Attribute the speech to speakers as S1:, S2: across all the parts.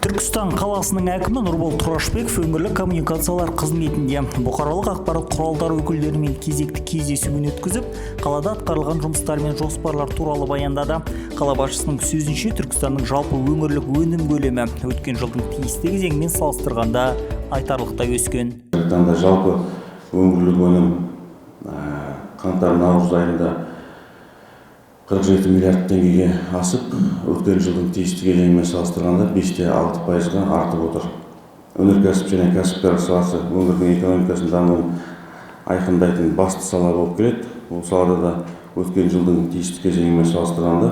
S1: Түркістан қаласының әкімі Нұрбол Тұрашбеков өңірлік коммуникациялар қызметінде бұқаралық ақпарат құралдары өкілдерімен кезекті кездесуін өткізіп, қалада атқарылған жұмыстар мен жоспарлар туралы баяндады. Қала басшысының сөзінше, Түркістанның жалпы өңірлік өнім көлемі өткен жылдың тиісті кезеңімен салыстырғанда айтарлықтай өскен.
S2: Қазіргі таңда жалпы өңірлік өнім қаңтар наурыз айында 47 миллиард теңгеге асып, өткен жылдың тиісті кезеңімен салыстырғанда 5,6 пайызға артып отыр. Өнеркәсіп және кәсіпкерлік саласы өңірдің экономикасының дамуын айқындайтын басты сала болып келеді. Бұл салада да өткен жылдың тиісті кезеңімен салыстырғанда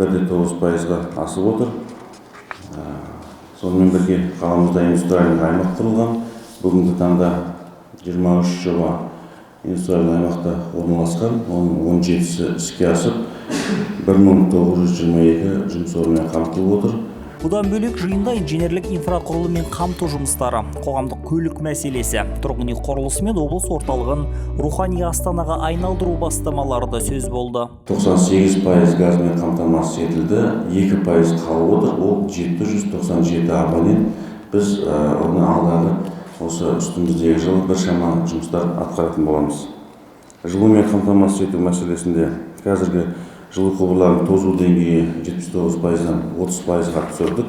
S2: 1,9 пайызға асып отыр. Сонымен бірге қаламызда индустриальный аймақ құрылған. Бүгінгі таңда 23 жоба индустриальный аймақта орналасқан, оның 17-сі іске асып, 1922 жұмыс орнымен қамтылып отыр.
S1: Бұдан бөлек, жиында инженерлік инфрақұрылыммен қамту жұмыстары, қоғамдық көлік мәселесі, тұрғын үй құрылысы мен облыс орталығын рухани астанаға айналдыру бастамалары да сөз болды.
S2: 98% газбен қамтамасыз етілді, 2% қалып отыр, ол 797 абонент. Біз оны алдағы осы үстіміздегі жылы біршама жұмыстар атқаратын боламыз. Жылумен қамтамасыз ету мәселесінде қазіргі жылу құбырларының тозу деңгейі 79 пайыздан 30 пайызға түсірдік.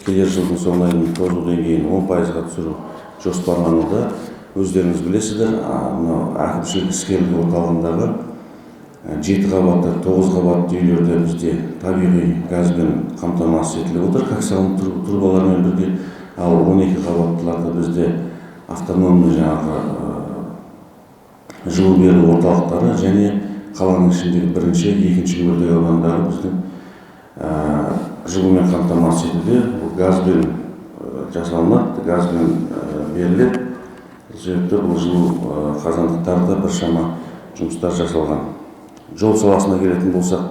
S2: Келер жылдың соңына дейін тозу деңгейін 10 пайызға түсіру жоспарлануда. Өздеріңіз білесіздер, мынау әкімшілік іскерлік орталығындағы жеті қабатты, тоғыз қабатты үйлерде бізде табиғи газбен қамтамасыз етіліп отыр коаксиалды трубалармен бірге. Ал 12 қабаттыларда бізде автономный жаңағы жылу беру орталықтары және қаланың ішіндегі бірінші, екінші мөлтек аудандағы біздің жылумен қамтамасыз етуде. Бұл газбен жасалынады, газбен беріледі. Сол себепті бұл жылу қазандықтарда біршама жұмыстар жасалған. Жол саласына келетін болсақ,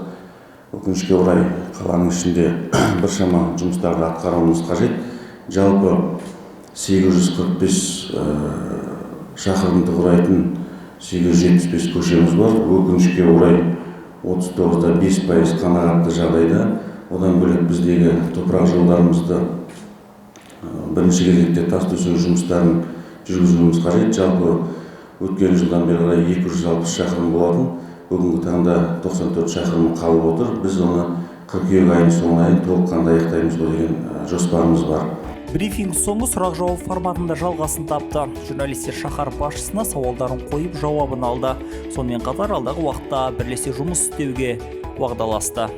S2: өкінішке орай, қаланың ішінде біршама жұмыстарды атқаруымыз қажет. Жалпы 845 шақырымды құрайтын 875 көшеміз бар. Өкінішке орай, 39,5 пайыз қанағатты жағдайда. Одан бөлек, біздегі топырақ жолдарымызды бірінші кезекте тас төсеу жұмыстарын жүргізуіміз қажет. Жалпы өткен жылдан бері қарай 260 шақырым болатын, бүгінгі таңда 94 шақырым қалып отыр. Біз оны қыркүйек айының соңына дейін толыққанды аяқтаймыз ғой деген жоспарымыз бар.
S1: Брифинг соңы сұрақ-жауап форматында жалғасын тапты. Журналистер шаһар басшысына сауалдарын қойып, жауабын алды. Сонымен қатар алдағы уақытта бірлесе жұмыс істеуге уағдаласты.